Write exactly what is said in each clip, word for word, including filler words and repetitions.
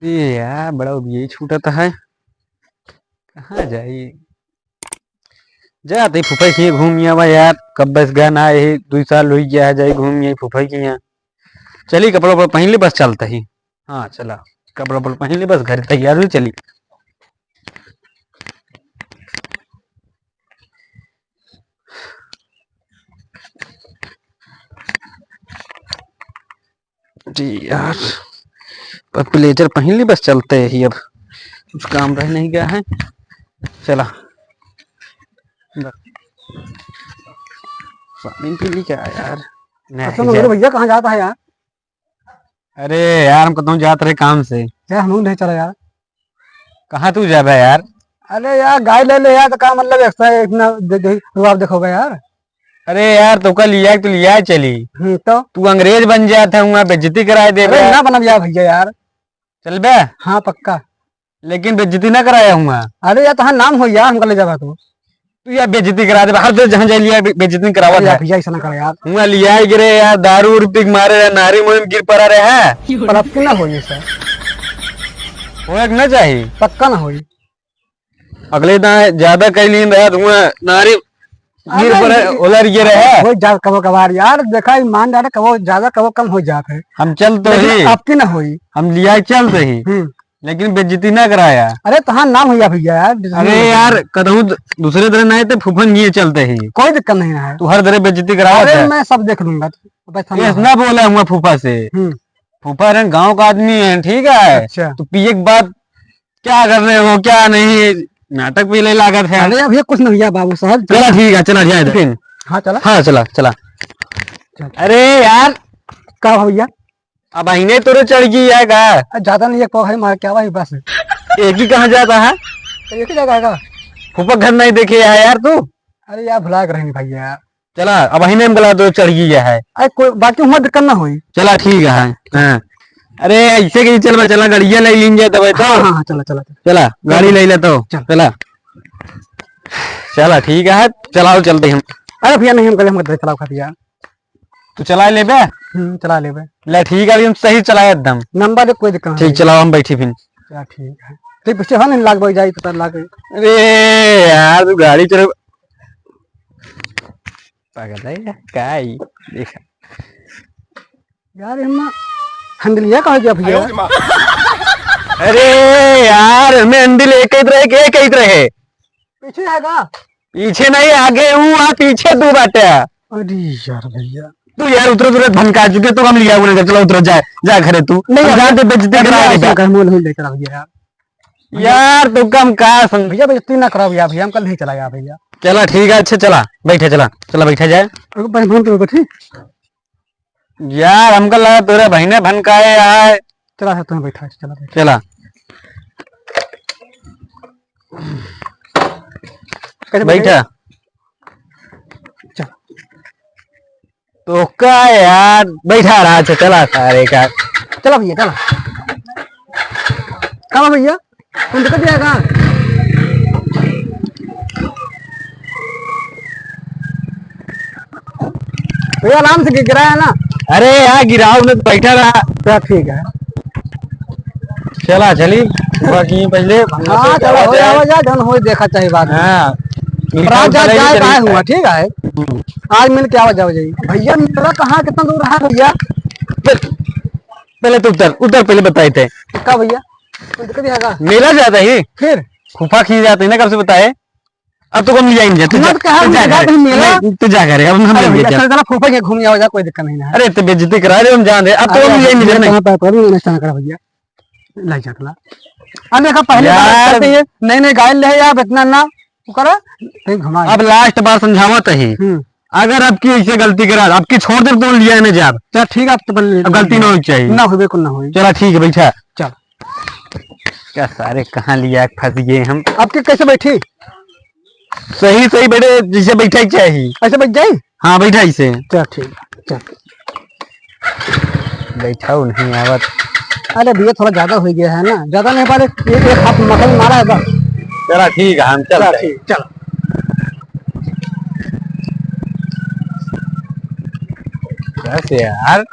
ए यार, बड़ा उबियई छूटत है, कहाँ जाई? जात ही फुफई के घूम आवा यार, कब बस गए ना, यही दुई साल होइ गया है, जाई घूम आई फुफई के यहाँ। चली, कपड़ा उपड़ा पहिन ली, बस चलत ही। हाँ, चला, कपड़ा उपड़ा पहिन ली, बस घर तैयार हुई, चली। जी यार, पर ब्लेजर पहिन ली, बस चलत ही, अब कुछ काम रह नहीं गया है। चला, स्वामी के लिए क्या यार, नहीं अच्छा, मगर जा। भैया, कहाँ जात है यार? अरे यार, हम कहता हूँ, जात रहे काम से। यार, हम लोग नहीं चला यार। कहाँ तू जाबे यार? अरे यार, गाय ले ले यार, तो का मतलब, एक्स्ट्रा इतना दे, दे, रुआब देखोगे यार। अरे यार, तो का लिया, तू लिया चली। हम्म, तो? तू अंग्रेज बन जात है, वहाँ बेइज्जती कराए दे अरे बे। ना बनब यार भैया यार। चल बे। हाँ, पक्का। लेकिन बेइज्जती ना कराया हुआ। अरे यार, तहां नाम हो यार, हमका ले जाबा तू। तू यार बेइज्जती करा दे, हर जगह जहाँ जाए लिया बे-, बेइज्जती करावत अरे यार है। भैया, ऐसा ना करो यार। हुआ लिया गिरे यार, दारू उरू पी के मारे रहे, नारी मुहिम गिर पड़ा रहे है। पर अब की ना होई सर। होए के ना चाही। पक्का ना होई। अगले दाएं ज्यादा कई लीन रहे, हुआ नारी गिर अरे पड़े, ये ओलर गिरे है। हो जात कबो कभार यार, देखा ईमान डाले, कबो ज्यादा कबो कम हो जात है। हम चलत लेकिन ही। अब की ना होई। हम लिया चलत ही। हम्म। लेकिन बेइज्जती ना कराया। अरे तहां नाम हुआ भैया यार, अरे यार, कतहूँ द-, दूसरे तरह नहीं तो फूफन ये चलत ही। कोई दिक्कत नहीं है। तू हर तरह बेइज्जती करावत अरे है। मैं सब देख लूंगा, तू बस ये ना बोले हुआ फूफा से। हम्म। फूफा रहे गाँव का आदमी है, ठीक है? अच्छा। तो पिए के बाद क्या कर रहे हो, क्या नहीं, नाटक भी ले लागत है। अरे अभी कुछ नहीं हुआ बाबू साहब। चला ठीक है, चला जाए दे। फिर? हाँ, चला। हाँ, चला, चला। चल। अरे यार। का भैया? अब अहिने तोरे चढ़ गई है का? अरे, ज्यादा नहीं, एक पाव है, मार क्या भाई, बस। एक ही कहाँ जाता है? तो एक ही जगह है का? फूफा घर नहीं देखे है यार तू? अरे यार, भुला के रहे भैया। चला, अब अहिने हम गला तो चढ़ गई है। अरे कोई बाकी हुआ दिक्कत ना होई। चला ठीक है। हाँ। अरे ऐसे कहीं चल, चला, गाड़िया ले लीन जाए तब तो। हाँ, हाँ, हाँ, चला, चला, चला। चला, गाड़ी ले ले तो। चल। चला। चला ठीक है, चलाओ चलते हम। अरे भैया नहीं, हम गले हम चलाओ खाती यार। तू चला लेबे? हम्म, चला लेबे। ले ठीक है, अभी हम सही चलाए एकदम। नंबर एक कोई दिक्कत ठीक, नहीं। चलाओ हम बैठी फिर। चला ठीक है। तू पीछे हो नहीं लाग भाई जाई तो लाग। अरे यार, तू गाड़ी चला। पागल है या का ई? देखा। यार, एमा हैंडलिया कहाँ गया भैया? अरे यार, एमे हैंडल एक ही रहे, एक ही रहे। पीछे है का? पीछे नहीं, आगे हूँ, वहाँ पीछे तू बाटे। अरे यार भैया। तू यार उतरो, तुरंत भनका चुके, तो हम लिया उन्हें, चलो उतरो, जा, जा घरे तू। नहीं, हम अरे, जानते बेइज्जती अरे, करा अरे, देगा। ऐसा कर, मोल नहीं लेकर आ भैया यार। यार, तू कम का समझ भैया, बेइज्जती ना कराओ यार भैया, हम कल नहीं चला गया भैया। चला, ठीक है, अच्छा, चला, बैठे, चला, चला, बैठा जाए। रुको, पहले फोन पे बैठी। यार, हमका लगा तोरे बहिने भनकाए आए। चला, अच्छा, तुम्हें बैठा, चला, बैठा। चला। कैसे बैठा। बैठा? चल। तो का यार, बैठा रहा, अच्छा, चला सारे का। चला भैया, चला। का भैया, तुम दिक्कत दिया का? भैया, आराम से गिरा है ना? अरे यार, गिराओ ने तो बैठा रहा। अच्छा, ठीक है। चला, चली, बाकी पहले हाँ, चलो, हो जाओ, हो जाओ, जौन हो, देखा चाहे बाद में। हाँ। रात जा, जाए काहे हुआ, ठीक है? हम्म। आज मिल के आवा जाओ जाई। भैया, मेला कहाँ, कितना दूर रहा भैया? पहले, पहले तो उतर, उतर, पहले बताए थे। का भैया? कोई दिक्कत है का? मेला जाता ही। फिर? फूफा खींच जाते हैं ना, कब से बताए? अब तो हम ले जाएंगे, तू जा, मत कहा, तू जा मेला घरे। भी मेला। नहीं, तू जा घरे, अब हम अरे नहीं भैया, लेते। चल, चला, फूफा के घूम आवा जा, कोई दिक्कत नहीं है। अरे, तो बेइज्जती करा रहे, हम जान रहे, अब तो अरे हम ले भैया, लेते, नहीं। कहाँ पे पड़ी, नहीं, ऐसा ना करा भैया। लाई जा, ला। अब देखा, पहले यार। बार आते ये, नई, नई गाड़ी ले यार, इतना ना, तू करा, कहीं घुमा अब ले। Last बार समझावत ही। हम्म। अगर अब की ऐसे गलती करा, अब की छोड़ दे, तो लिया नहीं जाब। चल, ठीक है, अब तो बन अब गलती ना होनी चाहिए। ना हो, बिल्कुल ना हो। चला, ठीक है, बैठा। चल। क्या सारे कहाँ लिया फंस गए हम। अब के कैसे बैठी? सही, सही बैठे, जैसे बैठे के चाहिए। ऐसे बैठ जाई? हाँ, बैठा ऐसे। चल, ठीक, चल। बैठाऊ नहीं आवत। अरे भैया, थोड़ा ज्यादा हो गया है ना, ज्यादा नहीं पा रहे, एक, एक हाथ मसल मारा है बस। चला, ठीक है, हम चलते हैं। ठीक, चल। बस यार।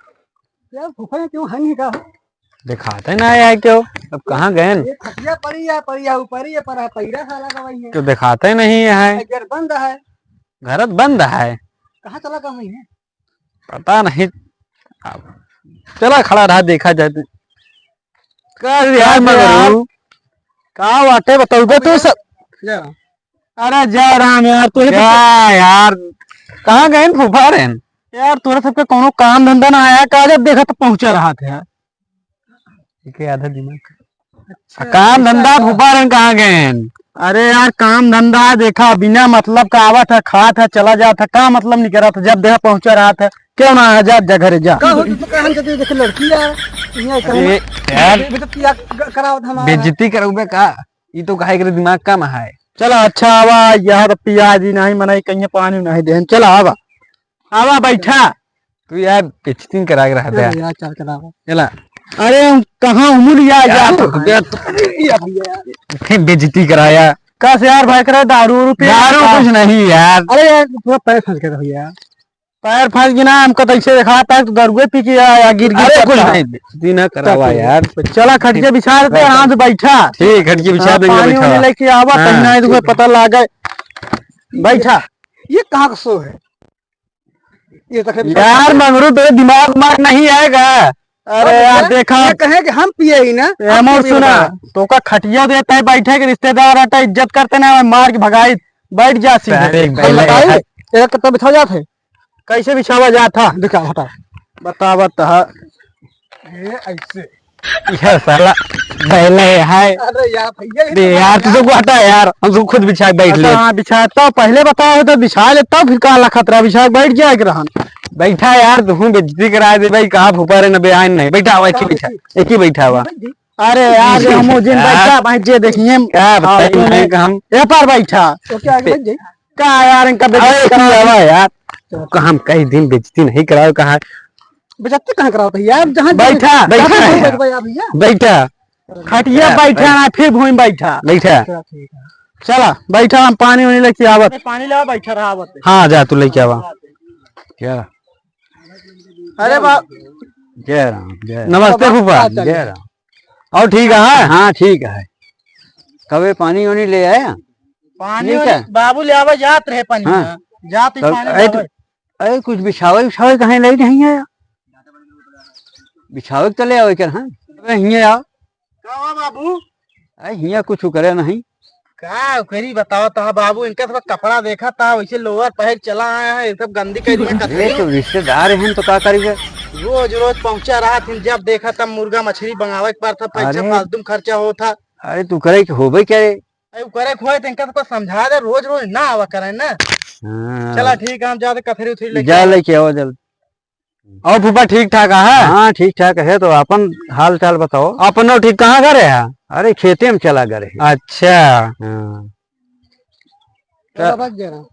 यार, फूफा क्यों है नहीं का? दिखाते ना है क्यों? अब कहाँ गए? ये खटिया पड़ी है, पड़ी है, ऊपर ही है, पर है, पैरा साला का वही है। क्यों दिखाते नहीं है? गेट बंद है। घर बंद है। कहाँ चला गया वही है? पता नहीं। अब चला खड़ा रहा, देखा जाए तो। का यार अरे यार, मगरू? का बाटे बताऊ बे तू सब? जा। अरे जय राम यार, तू ही क्या यार, कहाँ गए फूफा रहन? यार तोरा सबके कोनो काम धंधा ना आया का, जब देखा तो पहुंचा रहा था यार। ठीक है, आधा दिमाग। अच्छा, काम धंधा फूफा रहन कहाँ गए हैं? अरे यार काम धंधा देखा, बिना मतलब का आवत है, खात है, चला जात है, का मतलब निकरा था, जब देखा पहुंचा रहा था, क्यों ना आया, जा, जा घरे जा। का हो, तू तो कहन के देख लड़की है, यहाँ अरे कहना, यार, बे-, बेइज्जती करावत हमारा। बेइज्जती करउबे का? ई तो कहा एकरे दिमाग कम है। चला अच्छा आवा, यहाँ तो पिया जी नहीं मनाई, कहीं पानी नहीं देहन। चला आवा, आवा बैठा। तू यार बेइज्जती करा के रहा दे। चला यार, चल चला आवा। चला। अरे कहाँ उमुल या यार, जा तो तो। फिर बेइज्जती कराया। का से यार भाई करे दारू उरू पिए दारू का? कुछ नहीं यार। अरे यार पूरा पैर फंस गया भैया। पैर फंस गया ना, हमका तो ऐसे देखा था, तू दारुए पी के आया, गिर गिर अरे, कुछ पड़ता। नहीं, बेइज्जती ना करावा चल, यार। चला, खटिया बिछा देते, आराम से बैठा। ठीक, खटिया बिछा हाँ, देंगे, पानी बैठा। वानी लेके आवा, हाँ। कहीं ना, तुमको पता लागे। बैठा। ये कहाँ का सो है? ये तो खैर यार, मंगरू, तेरे दिमाग उमाग नहीं आएगा? अरे अरे यार, यार, देखा। ये कहे कि हम पिए ही ना, ये हम मोर पिए सुना, बताओ। तोका खटिया देता है, बैठे के रिश्तेदार हटा, इज्जत करते ना, मार के भगाई, बैठ जा सीधे। अरे, हम पहले बताई, यार। एक तो बिठा जाते। कैसे बिछावा जात था? दिखा, हटा। बतावत ह। ये ऐसे। यह साला बैले है। अरे यार भैया, ये बे तो यार, तू यार। तो कहता है यार, हम तो खुद बिछा के बैठ अच्छा, ले। हाँ, बिछा तो पहले बताओ तो बिछा ले, तब फिर का लखत रहा, बिछा के बैठ जाए के रहन। बैठा यार, तू बेइज्जती करा दे भाई, कहाँ फूफा रे न बे आइन नहीं। बैठा, एक ही बैठा, एक ही बैठा हुआ। अरे यार, ये हम जिन यार। बैठा, भाई जे देखिए। क्या बताइए, हाँ, मैं हम ए पर बैठा। तो क्या आगे बैठ जाइए? का यार, इनका बेइज्जती अरे, करा तू आवा यार। का हम कई दिन बेइज्जती नहीं कराओ, कहाँ? बेइज्जती कहाँ कराओ भैया? जहाँ बैठा, जहाँ बैठा भूमि है। बैठबा यार भैया। बैठा। खटिया बैठा बैठा। ना, फिर भूमि बैठा। बैठा। अच्छा, ठीक है। चला, बैठा, हम पानी वानी लेके आवत। पानी लावा, बैठा रहा आवत। हाँ, जा, तू लेके आवा। क्या? अरे बा- जय राम, जय राम। नमस्ते बाबा, फूफा। का चाल जय है? राम। और ठीक है? हाँ, ठीक है। कबे पानी वानी ले आया? पानी ठीक वानी है। बाबू ले आवे जात रहे पानी हाँ। में। जात ही तब पानी अरे लावे। अरे कुछ बिछावे उछावे कहीं ले नहीं आया? बिछावे के तो ले आवे कर, हाँ? अबे हियाँ आओ। का हुआ बाबू? अरे हियाँ कुछ करे नहीं। का करी बताओ तो बाबू, इनका सब कपड़ा देखा था, वैसे लोअर पहन चला आया है, ये सब गंदी कर दिया अरे कथरी। तो रिश्तेदार हैं तो का करेगा? रोज रोज पहुँचा रहा था, जब देखा तब मुर्गा मछली मंगावे के पड़ता, पैसा अरे। फालतू में खर्चा होता। अरे तू करे के होबे क्या रे? अरे उ करे के होए तो इनका सबका समझा दे, रोज रोज ना आवा करे ना। हाँ। चला ठीक है, हम जाते कथरी उथरी लेके जा आवा। लेके आओ जल्दी। और फूफा ठीक ठाक है? हाँ, ठीक ठाक है। तो अपन हाल चाल बताओ। अपनो ठीक, कहाँ घरे है? अरे, खेते में चला गए है। अच्छा। हाँ। चलो, बस जय राम।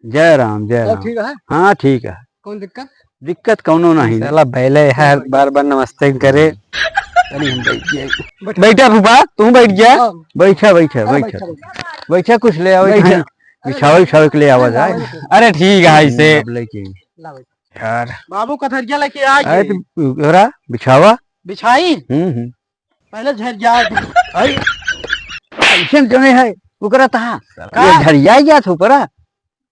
जय राम, जय सब राम। ठीक है? हाँ, ठीक है। कौन दिक्कत? दिक्कत कौनो नहीं। साला बैले है, बार बार नमस्ते करे। चलिए, हम बैठ जाए। बैठ। बैठा फूफा, तू बैठ जा। हाँ। बैठा, बैठा, हाँ, बैठा। बैठा, बैठा। बैठा, कुछ ले आओ, बैठा। कहीं बिछावे उछावे के ले आवा जाए। अरे, ठीक है, ऐसे। हम्म, अब लेके। ला बैठा। यार। बाबू कथरिया लेके आ अरे गए। तू ओकरा बिछावा। बिछाई? हम्म, हम्म। पहले झरिया दे। अरे, ऐसन जने है, ओकरा तहा। का? ये झरिया गया था ऊपरा।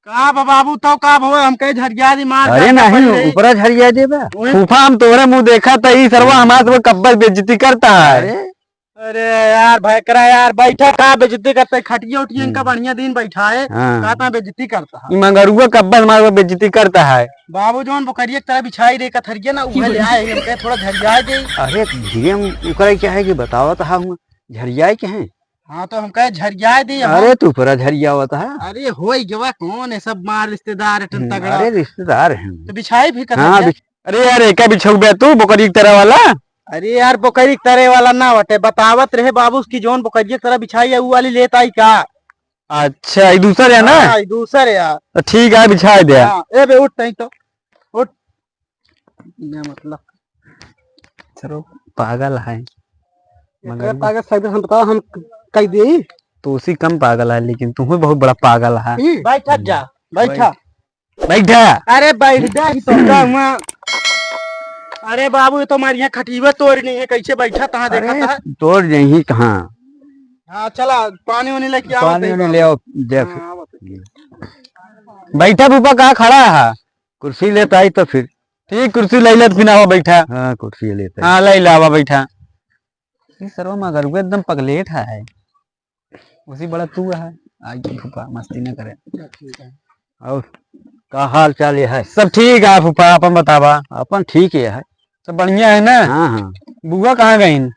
का बा बाबू, तो का भो, हम कहे झरिया दी मार अरे का नहीं, पहले। ऊपरा झरिया देबा। ओए। फूफा, हम तोहरे मुंह देखा त ई सरवा हमार सब कब्बल बेइज्जती करता है। अरे। अरे यार, भयकरा यार, बैठा का बेइज्जती करता है? खटिया उठिया इनका हम्म। बढ़िया दिन बैठा है, हाँ। का ता बेइज्जती करता है? ई मंगरुआ कब्बल मार बेइज्जती करता है। बाबू जौन बोकरिया की तरह बिछाई रे कथरिया ना, उहे ले आए, हम कहे थोड़ा झरियाए दे। अरे धीरे हम ओकरा क्या है कि बतावा तो हम झरियाए के हैं। हाँ, तो हम कहे झरियाए दे अब। अरे तू पूरा झरियावत है। अरे होई गवा, कौन है, सब मार रिश्तेदार है, हम्म, तगड़ा। अरे रिश्तेदार हैं। तो बिछाई भी हाँ, कथरिया। बिछ-, अरे यार, एका बिछौबे तू बोकरी की तरह वाला? अरे यार, बोकरी की तरह वाला ना बटे, बतावत रहे बाबू की जौन बोकरिया की तरह बिछाई है, ऊ वाली लेत आई का? अच्छा, ई दूसर है ना? हाँ, ई दूसर है यार। तो ठीक है, बिछा दे। हाँ, ए बे, उठ तई तो, उठ। ना मतलब। चलो, पागल है। एकरा मगर पागल साइड हम बताओ, हम कह दे। तो उसी कम पागल है, लेकिन तू ही बहुत बड़ा पागल है। बैठ जा, बैठा। बैठ। बैठा। अरे बैठ जा, ही तो का हुआ। अरे बाबू, ये तो हमारे यहाँ खटिया तोड़ नहीं है, कैसे बैठा तहाँ देखा अरे, था? तोड़ नहीं कहाँ? हाँ, चला, पानी उनी लेके आओ, पानी उनी ले आओ, देख। हाँ, आवत है। बैठा फूफा, कहाँ खड़ा है? कुर्सी लेता आई तो फिर। ठीक, कुर्सी ले लेत फिर आवा बैठा। हाँ, कुर्सी लेता आई। हाँ, ले लावा बैठा। ये सरवा मगरुआ एकदम पगलेट है। उसी बड़ा तू है। आई के फूफा मस्ती न करे। और का हाल चाल ये है? सब ठीक है फूफा, अपन बतावा। अपन ठीक ये है। सब बढ़िया है ना? हाँ, हाँ। बुआ कहाँ गईन?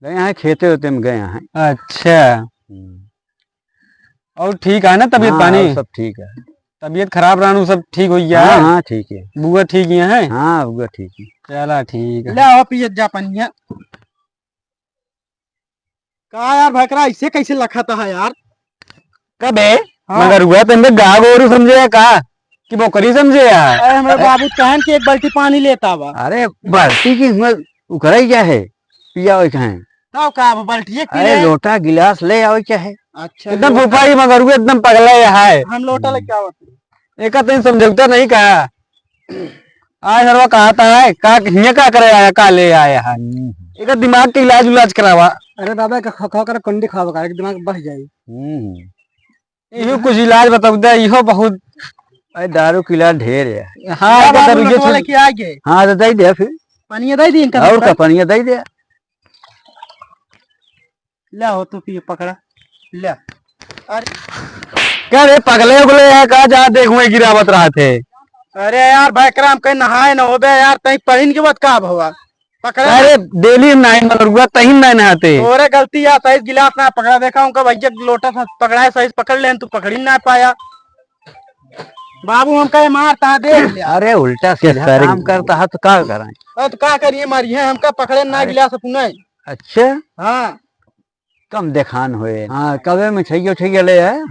गए हैं खेते वेते में गए हैं। अच्छा। हम्म। और ठीक है ना तबियत हाँ, पानी? और सब ठीक है। तबियत खराब रहनु सब ठीक हो गया हाँ, है? हाँ, ठीक है। बुआ ठीक ही है? हाँ, बुआ ठीक है। चला ठीक है। ले आओ पियत जा पनिया। का यार भकरा, ऐसे कैसे लखत है यार? कबे? हाँ। मगरुआ तो हमके गाय गोरू समझे है का कि बोकरी समझे है? अरे हमरे बाबू कहन कि एक बाल्टी पानी लेता बा। अरे बाल्टी की हुआ उकराई क्या है? पिया हुआ कहाँ है? तब का अब बाल्टी एक पी अरे ले। लोटा गिलास ले आओ क्या है? अच्छा, एकदम लोटा। फूफा ही मगरुआ एकदम पगला है। हम लोटा लेके आवत। एका तनी समझौता नहीं का? आज हरवा कहा था है, का हियाँ का करे आया, का ले आया है? हम्म। एका दिमाग के इलाज उलाज करावा। अरे दादा, एका खा, खा कर कंडी खावा का, एक दिमाग बढ़ जाई। हम्म। इहो कुछ इलाज बताऊ दे, इहो बहुत अरे दारू के इलाज ढेर है। हाँ, क्या एका बाबू दारू ये लोटवा छोड़ लेके आ गए? हाँ, तो दे दे फिर। पानी दे दी इनका और दूसरा। का पानी दे दे। ले हो तू पिए, पकड़ा, ले। अरे। क्या रे, पगले उगले है का? जा देखुए गिरावत रहत है। अरे यार, भाई कराम कहीं नहाए न होबे यार, तहीं पहिन के बत का भवा? पकड़े अरे, ना। डेली नाइन मगरुआ, तहीं नाइन नहाते। तोरे गलती या सही गिलास ना पकड़ा, देखा उनका भैया लोटा था, पकड़ा है सही से पकड़ लेन, तू पकड़ी ना पाया। बाबू हमका ये मारता है, देख लिया। अरे, उल्टा सीधा सारे काम करता है तो का कराएं? अरे, तो का करिए, मारिए, हमका पकड़े ना अरे। गिलास अपने। अच्छा। हाँ। कम देखान होए। हाँ, कबे मिठाई उठाई ले आया?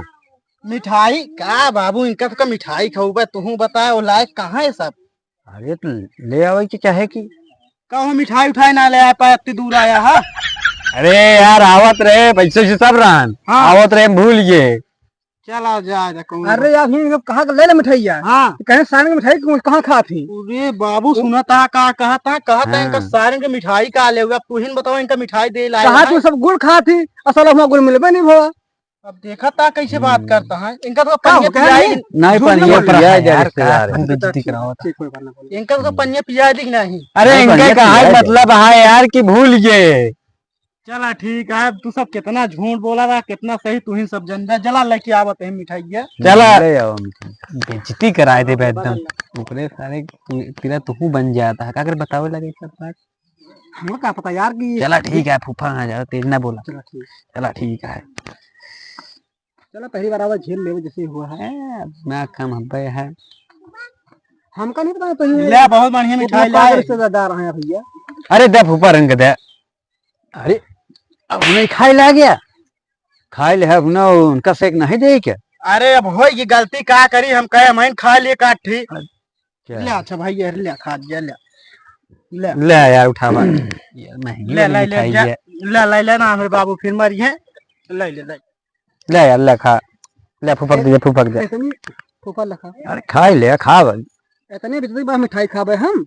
मिठाई का बाबू, इनका तो का मिठाई खाऊबा, तुहू बताए, वो लायक कहाँ है सब? अरे तो ले आवे के चाहे कि? कहूँ मिठाई उठाई ना ले आए पाए, इतनी दूर आया है। अरे यार, आवत रहे, पैसे से सब रहन। हाँ। आवत रहे, भूल गए। चला जा, जा, कहूँ अरे यार, फिर कहाँ के ले ले मिठाई यार? हाँ। कहे सारन के मिठाई कहाँ खात ही? अरे बाबू, सुनत है, का कहत है, कहत है, इनका हाँ। सारन के मिठाई का ले हुआ, अब तू ही न बताओ, इनका मिठाई दे लाए कहा हैं। तू सब गुड़ खात ही, असल हुआ गुड़ मिलबे नहीं भवा। अब देखा ता कैसे बात हम्म। करता है, इनका तो का पनिया हो, कहा पियाई नहीं? दी। नहीं, झूठ पनिया नहीं बोल रहा पियाई है दे यार, रिश्तेदार का है। हम बेइज्जती करावत है। ठीक, कोई बात ना बोलो। इनका तो पनिया पियाई दी कि नहीं? अरे, नहीं, इनका पनिया कहा पियाई दे। मतलब है यार कि भूल गए। चला ठीक है, अब तू सब कितना झूठ बोला रहा, कितना सही, तू ही सब जानता। चला लेके आवत है मिठाई है। चला। ले आओ मिठाई। बेइज्जती कराए देबे एकदम। ओकरे सारे तू, तेरा तुहू बन जाता है, का करे बतावे लगे सब बात। हमको का पता यार कि चला ठीक है, फूफा आ जाओ, तेज ना बोला। चला ठीक। चला ठीक है। चला पहली बार आवा, झेल लेवे जैसे हुआ है। ए, अपना काम हम पे है। हमका नहीं पता, तो ये ले, बहुत बढ़िया मिठाई लाए। रिश्तेदार हैं भैया। अरे दे फूफा रंग दे। अरे, अब नहीं खाए ला गया। खाए ले है ना, उनका सेक नहीं दे क्या? अरे अब होई गलती, का करी, हम कहे हम खा लिए काठी। अच्छा। ले अच्छा भाई, ये ले खा, ये ले। ले। ले यार, उठावा। यार, महंगी ले, वाली ले, ले, मिठाई जा। है। ले, ले, ले ना, हमरे बाबू फिर मरिहे। ले, ले, ले। ले यार, ले खा। ले फुफक दे, फुफक दे। इतनी फूफा लखा। अरे खाई ले, खा भाई। इतनी बिजली बा मिठाई खाबे हम,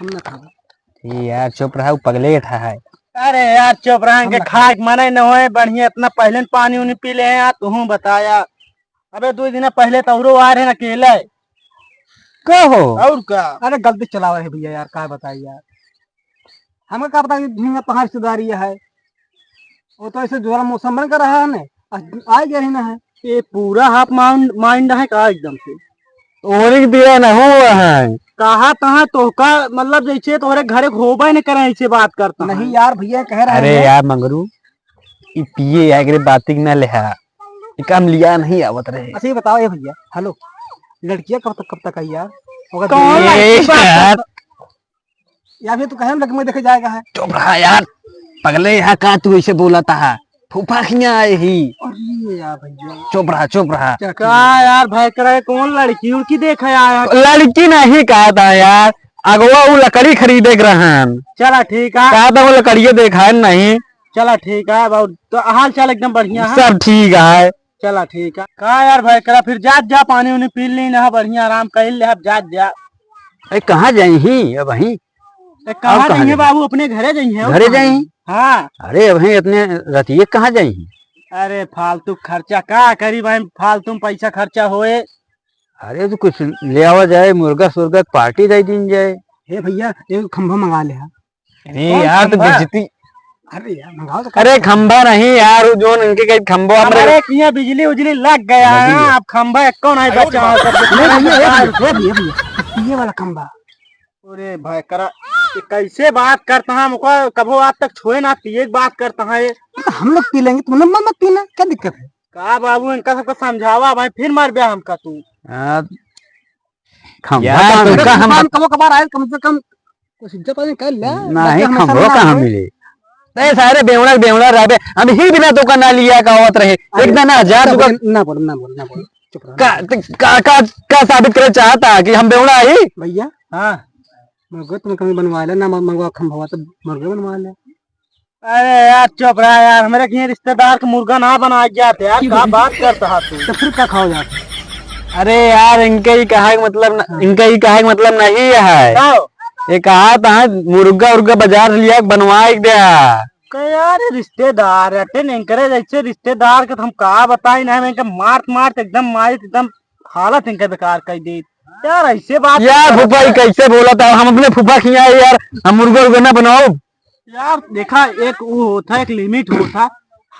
हम ना खाबे। ए यार, चुप रहा, उ पगलेट है। अरे यार, चुप रहा, हम इनके ना खाए के मने न होए, बढ़िया इतना पहले न पानी उनी पी ले हैं यार, तुहूँ बताया। अबे दो दिन पहले तो औरो आ रहे हैं अकेले। का हो? और का? अरे गलती चलावे है भैया यार, का बताई यार। हमका का पता कि झींगा तोहार रिश्तेदारी है। वो तो ऐसे जोरा मौसम बन कर रहा है ना, आज आ गया ही ना है। ये पूरा हाफ माउंड, माइंड है का एकदम से? ओरिक दिया ना हुआ है। कहा तहाँ तोहका, मतलब जैसे तोहरे घरे होबे न करे, ऐसे बात करता नहीं है। यार, भैया कह रहे अरे हैं। यार मंगरू, ई पिए एकरे बातिक ना लेहा। ई काम लिया नहीं आवत रहे। अच्छा ये बताओ, ए भैया, हेलो, लड़कियां कब तक, कब तक आई यार? अगर कौन ए लड़की बात यार। करता? या फिर तू कहे ना कि मैं देखे जाएगा है। चुप रहा यार, पगले यहाँ का तू ऐसे बोला था? फूफा खिया आए ही। अरे यार भैया। चुप रहा, चुप रहा। क्या का यार भाई, करे कौन लड़की उड़की देखे आया? लड़की नहीं कहा था यार, अगवा वो लकड़ी खरीदे के रहन। चला ठीक है। कहा था वो लकड़िए देखा है नहीं। चला ठीक है बाबू, तो हाल चाल एकदम बढ़िया है? सब ठीक है। चला ठीक है। का यार भाई करा, फिर जात जा, पानी उनी पी ली ना, बढ़िया आराम कर ले, अब जात जा। अरे कहाँ जाई ही अब वहीं? तो कहाँ अब कहाँ जाइए जाइए? बाबू, अपने घरे जाइए, और घरे कहाँ जाइए? जाइए? हाँ। अरे, अबहीं इतने रतिये कहाँ जाइए? अरे, फालतू खर्चा का करी भाई, फालतू में पैसा खर्चा होए। अरे, तो कुछ ले आवा जाए, मुर्गा सुर्गा पार्टी दे दीन जाए। हे भैया, एक खंभा मंगा ले, हाँ। नहीं कौन यार, तो खंभा? बेइज्जती। अरे यार, मंगाओ तो अरे, खंभा नहीं यार, वो जोन इनके कहीं खंभा हमरे हमारे किया बिजली उजली लग गया लगी है, है। अब खंभा एक कौन है बचा है, सब नहीं भैया, ये भैया, ये भैया, ये भैया, ये वाला खंभा। अरे भाई, करा, ये कैसे बात करता है, हमको कभो आज तक छुए ना पिए की बात करता है ये। तो हम लोग पी लेंगे, तुम लोग मत, मत पीना, क्या दिक्कत है? का बाबू, इनका सबको समझावा भाई, फिर मर गया हमका तू। हाँ, खंभा यार, तो तुमका हम दुकान कबो कभार आए, कम से कम कुछ इज्जत पानी कर ले, नहीं, बाकी हमेशा खंभो मना कहाँ है। मिले? नहीं, सारे बेवड़ा, बेवड़ा रहबे, हम ही बिना दुकान ना लिया का होत रहे, अरे, एक दाना हजार ना दुकान। बोल, ना बोल, ना बोल, ना बोल, चुप रहो। का, का, का, का साबित करे चाहता कि हम बेवड़ा ही? भैया, हाँ। मुर्गा तुम कभी बनवा ले, ना मंगवा खंभवा, तो मुर्गा बनवा ले। अरे यार, चुप रहा यार, हमरे के रिश्तेदार के मुर्गा ना बनाए जात यार, का बात करता है तू? तो फिर का खाओ जात? अरे यार, इनके ही कहा के मतलब न, हाँ। इनके ही कहा के मतलब नहीं है। का? ये कहा था मुर्गा उर्गा बाजार से लिया के बनवाए के द्या। का यार, ये रिश्तेदार अटे, इनकरे जैसे रिश्तेदार के तो हम का बताई ना, हम इनके मारत मारत एकदम मारित एकदम हालत इनके बेकार कर दी यार, ऐसे बात यार। फूफा, ये कैसे बोला था? हम अपने फूफा खिया है यार, हम मुर्गा उर्गा ना बनाओ। यार देखा, एक वो होता है, एक लिमिट होता है।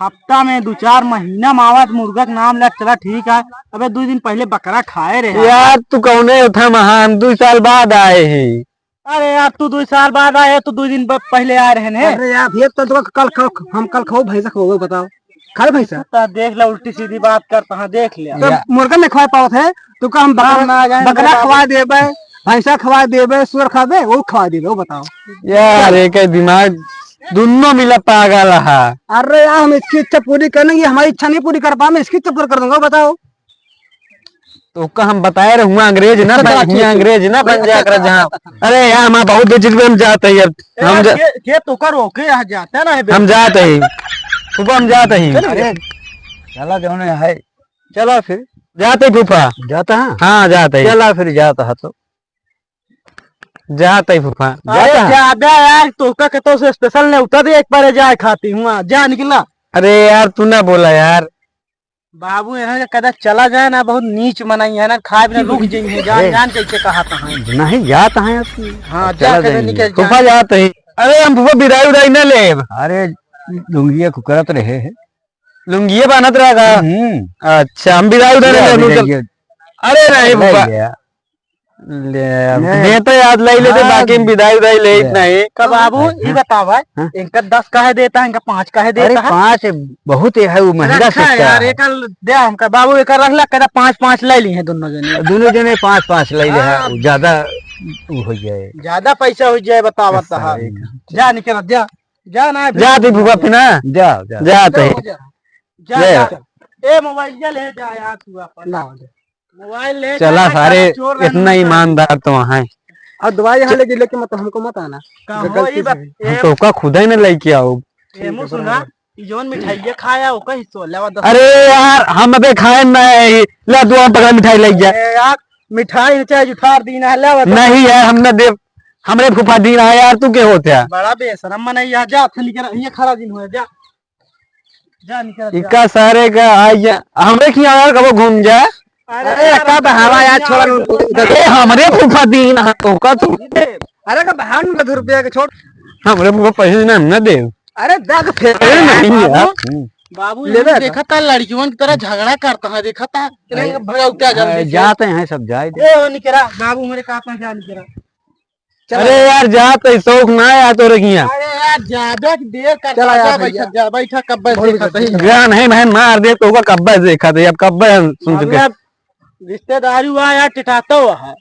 हफ्ता में दो चार महीना में आवा तो मुर्गा के नाम ले, चला ठीक है। अबे दो दिन पहले बकरा खाए रहे यार। तू कौने उठा महान, दो साल बाद आए हैं। अरे यार, तू दो साल बाद आए, तू दो दिन ब-, पहले आए रहे ने। अरे यार, ये तो, तो कल खाओ, हम कल खाओ भैंसा खाओ, बताओ। खाए भैंसा? तो देख ले, उल्टी सीधी बात करता है, देख ले। तो या- मुर्गा नहीं खवा पावत है, तो का हम बकरा, ना, ना, ना, बकरा ना, खवा देबे, भैंसा खवा देबे, सुअर खवाबे, वो खवा देबे, वो बताओ। यार, एक ही दिमाग, दोनों मिला पागल है। अरे यार, हम इसकी इच्छा पूरी करेंगे, हमारी इच्छा नहीं पूरी कर पाए, हम इसकी इच्छा पूरी कर दूंगा, बताओ। तो का हम बताए रहे, हुआ अंग्रेज ना बन, हुआ अंग्रेज ना बन जाया कर जहाँ। अरे यार, हमारा बहुत बेइज्जती, हम जाते हैं अब। हम जा- के, के तो करो, के यहाँ जाते ना है बे? हम जाते हैं। फूफा, हम जाते हैं। चलो अरे, भैया। चला जाओ ना, है। चला फिर। जाते फूफा। जाता है? हाँ, जाते हैं। चला फिर, जाता है तो। जाते फूफा। अरे जाता है। ज्यादा यार, तोहका के तो से special नेवता दे एक बार जाए खाती हुआ, जा निकला। अरे यार, तू ना बोला यार। बाबू, यहाँ का कदा चला जाए ना, बहुत नीच मनई है ना, खाए बिना रुक जाइए, जान, अरे। जान कैसे कहा था है। नहीं, जात हैं अब। हाँ, अब जा चला कदे जाएंगे। निकल फूफा जाए। जात है। अरे, हम फूफा बिदाई उदाई ना लेब। अरे, लुंगिया को करत रहे हैं। लुंगिये बांधत रहा का? हम्म। अच्छा, हम बिदाई उदाई ले नहीं, ले, नहीं, चल। ले। अरे नहीं, ले फूफा। गया। ले, नहीं। मैं तो याद लाई लेते, हाँ। बाकी हम बिदाई उदाई ले ले। नहीं। का बाबू, हाँ। ये बताओ भाई, हाँ। इनका दस काहे देता है, इनका पाँच काहे अरे, देता है? पाँच बहुत है, वो महंगा रखा है सस्ता यार, है। एक दे हमका बाबू, एक रख ला, कहता पाँच, पाँच ले ली हैं दोनों जने। दोनों जने पाँच, पाँच ले ले, हाँ। हाँ, वो ज्यादा वो हो जाए। ज्यादा पैसा हो जाए, बतावा तो सस्ता हाँ। है। जा निकल, जा, जा ना, जा तू फूफा फिर ना। जा, जा। जा जा, तू। जा, जा, ले। जा। ए, मोबाइल ले जा यार तू अपन। ना, जा। मोबाइल ले चला जा, सारे, चोर इतना रहना ईमानदार तो वहाँ है। और दवाई यहाँ लेके, लेके मत, हमको मत आना। कहो गलती ये से बात, हुई। हम ए, तो ओका खुदा ही ने लेके आओ। ए, मुँह सुना, ई जौन मिठाई ये खाया, ओका हिस्सो लेवा दस। अरे यार, हम अबे खाए ना है, ले तू हम पकड़ा मिठाई ले जा। ए यार, मिठाई चाहे जुठार दीना है, लेवा दस। नहीं यार, हम ना देव, हमरे फूफा दीना है यार, तू के होत है? बड़ा बेशरम मनई है, जा, थे निकल, ये खड़ा दिन हुए, जा। जा, निकल, जा। इका सारे का आई जा, हमरे खियाँ यार कबो घूम जा। अरे अरे, यार, का हम बहावा यार, छोड़ा। ए, हमरे फूफा दीन हा तो का तू? अरे, का बहाव न दस रुपया के छोड़। हमरे फूफा पैसे ना, ना दे। अरे, दे के फेंक अरे, नहीं यार। बाबू, बाबू, ले ये ले। देखा था, लड़कियों की तरह झगड़ा करता है, देखा था? अरे, भगाओ क्या जल्दी अरे, से। जाते हैं सब, जाए दे। ए, ओ निकरा, बाबू, मेरे कहा था, जा निकरा। चला। अरे यार, जा तो शौक ना आया तो रखिया। अरे यार, ज्यादा देर कर, चला यार जा, भैया। बैठा, जा, बैठा, कब बहुत देखा सही। ज्ञान है, मैं मार दे तो होगा, कब्बे देखा थे, अब कब्बे हम सुन चुके। अब यार, रिश्तेदारी हुआ यार, टिटाता हुआ है।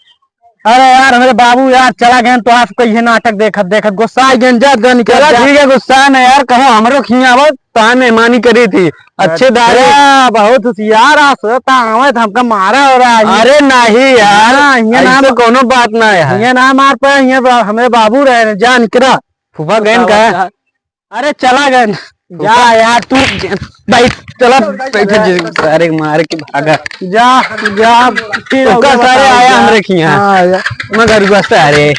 अरे यार, हमरे बाबू यार चला गए तो आप कहिए नाटक देखत देखत गुस्सा आ गए, जा, जा निकल चला जा। ठीक है, गुस्सा नहीं यार, कहो हमरो खिया आवत। तान मेहमानी करी थी। अच्छे अच्छा, दारी। बहुत होशियार आ, सोता आवे तो हमका मारा हो रहा है। अरे नहीं यार, हाँ, ये ऐसे नाम कोनो बात ना है। ये ना मार पाए, ये बा-, हमें बाबू रहे ने, जा निकरा। फूफा गए का? अरे चला गए। जा यार तू, भाई चला, बैठा जी, सारे मार के भागा। जा, जा, फिर ओका अगला सारे बताओ, आया जा। हमरे खिया। हाँ, जा। मगर बस सारे।